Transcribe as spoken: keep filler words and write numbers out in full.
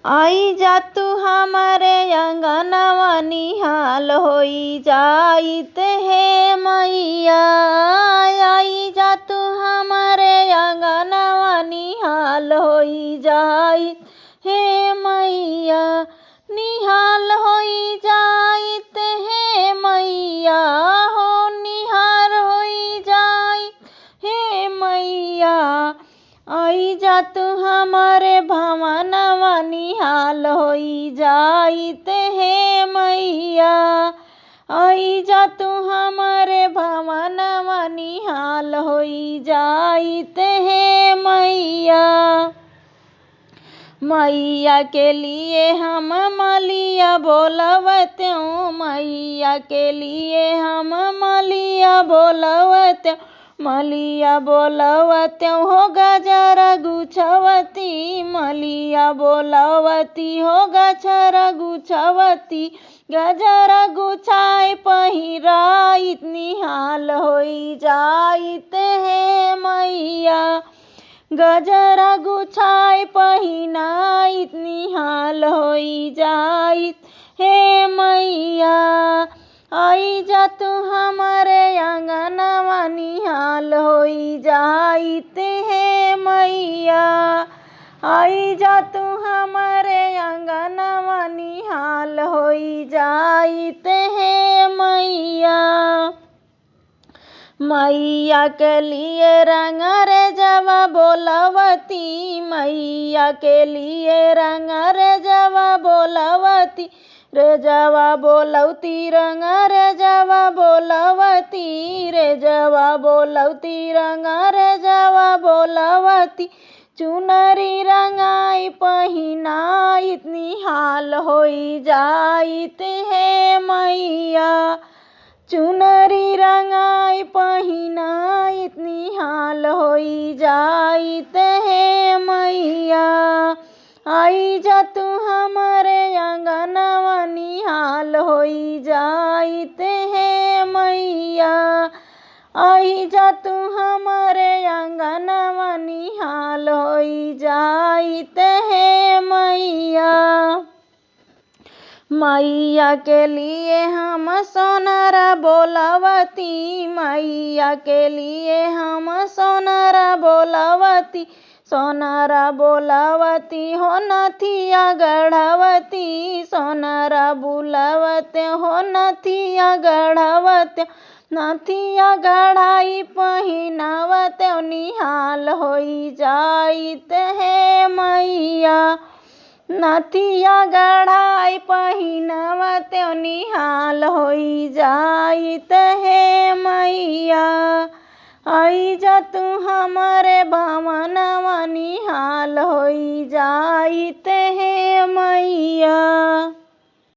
आई जा तू हमरे अंगनवा निहाल होई जाइत हे मैया, आई जा तू हमरे अंगनवा निहाल होई जाइत हे मैया, निहाल होई जाइत हे मैया, हो निहार होई जाइत हे मैया। आई जा तू हमरे भवनवा निहाल होई जाइत हे मैया, आई जा तू हमरे भवनवा निहाल होई जाइत हे मैया। मैया के लिए हम मलिया बोलवत्यौं, मैया के लिए हम मलिया बोलवत्यौं, मलिया बोलवत्यौं हो गजरा गुछवती, मलिया बोलवती हो गजरा गुछवती, गजरा गुछाए पहिराइत निहाल होई जाइत हे मैया, गजरा गुछाए पहिनाइत निहाल होई जाइत हे मैया। आई जा तू हमरे अंगनवा निहाल होई जाइत हे मैया, आई जा तू हमरे अंगनवा निहाल होई जाइत हे मैया। मैया के लिए रंग रेजवा बोलवती, मैया के लिए रंग रेजवा बोलवती, रेजवा बोलवती रंग रेजवा बोलवती, रेजवा बोलवती रंग रेजवा बोलवती, चुनरी रंगाई पहिनाइत निहाल होई जाइत हे मैया, चुनरी रंगाई पहिनाइत निहाल होई जाइत हे मैया। आई जा तू हमरे अंगनवा निहाल होई जाइत हे मैया, आई जा तू हमरे अंगनवा निहाल होई जाइत हे मैया। मैया के लिए हम सोनरा बोलवती, मैया के लिए हम सोनरा बोलवती, सोनरा बोलवती हो नथिया गढ़वती, सोनरा बोलवत हो नथिया गढ़वत, नथिया गढ़ाई पहिनावत निहाल होई जाइत हे मैया, नथिया गढ़ाई पहिनावत निहाल होई जाइत हे मैया। आई जा तू हमरे भवनवा निहाल होई जाइत हे मैया।